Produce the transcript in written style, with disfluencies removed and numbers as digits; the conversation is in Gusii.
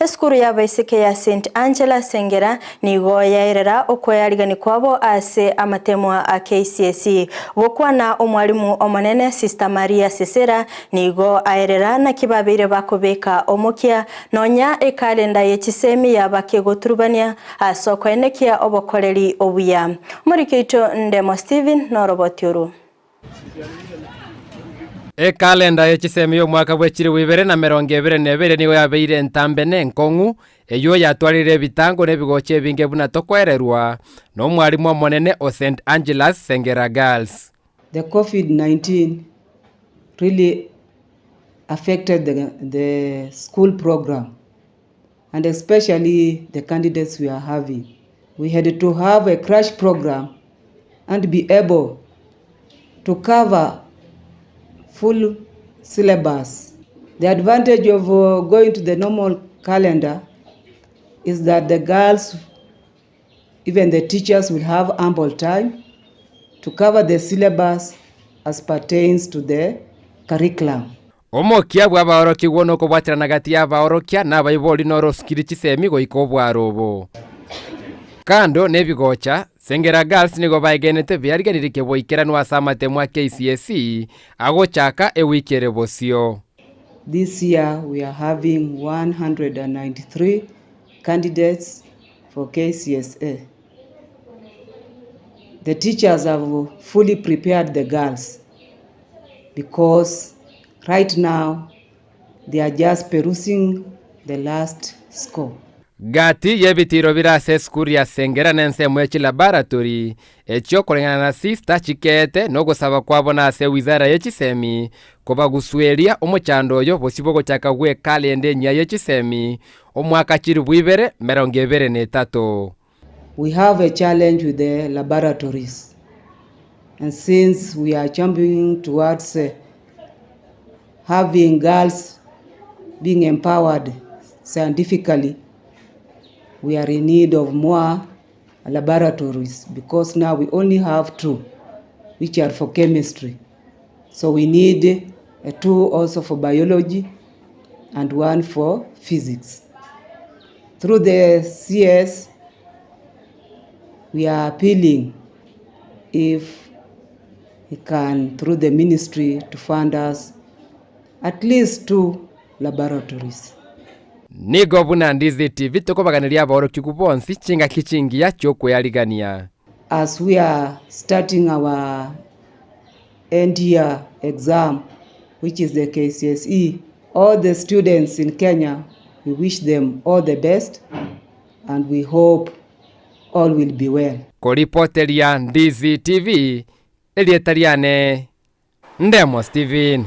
Esukuru y'abaiseke ya St Angela Sengera nigo yaerera okwearigania kwabo ase amatemwa a KCSE. Gokwana omwalimu omonene Sister Maria Sisera nigo aerera naki babeire bakobeka omokia nonya ekalenda ye chisemi yabakegoturubania ase okoenekia obokoreri obuya. Omoriki oito Ndemo Stephen noroboti oru. Ekalenda ye chisemi y'omwaka bwe chilifu ibere na emerongo ebere na ebere nigo yabeire entambe na enkong'u, eyio yatwarire ebitango na ebigocha ebinge buna tokwererwa nomwalimu omonene o St Angela's Sengera Girls. The Covid 19 really affected the, the school program and especially the candidates we are having. We had to have a crash program and be able to cover full syllabus. The advantage of uh, going to the normal calendar is that the girls, even the teachers, will have ample time to cover the syllabus as pertains to the curriculum. Omokia bw'abaorokigwa nokobwaterana gati y'abaorokia na abaibori norosukiri chisemi goika obwaro obo. Kando nebigocha, Sengera Girls nigo baegenete biariganirie keboikeranu ase amatemo a KCSE agochaka ewiki ere bosio. This year we are having 193 candidates for KCSE. The teachers have fully prepared the girls because right now they are just perusing the last score. Gati y'ebitiiro bire ase esukuru ya Sengera nensemo ye chilaboratory echio koreng'ana na Sister chikeete nogosaba kwabo na ase wizara ye chisemi kobagusueria omochando oyo bosio bogochaka gwe kalenda enyia ye chisemi omwaka chilifu ibere merongo ebere na etato. We have a challenge with the laboratories. And since we are championing towards having girls being empowered scientifically, we are in need of more laboratories because now we only have two, which are for chemistry. So we need two also for biology and one for physics. Through the CS, we are appealing if he can, through the ministry, to fund us at least two laboratories. Nigo buna Ndizi TV tokobaganeria abaorokigwa bonsi chingaki chingiya chiokweyarigania. As we are starting our end year exam, which is the KCSE, all the students in Kenya, we wish them all the best and we hope all will be well. Koripoteria Ndizi TV, erieta riane Ndemo Steven.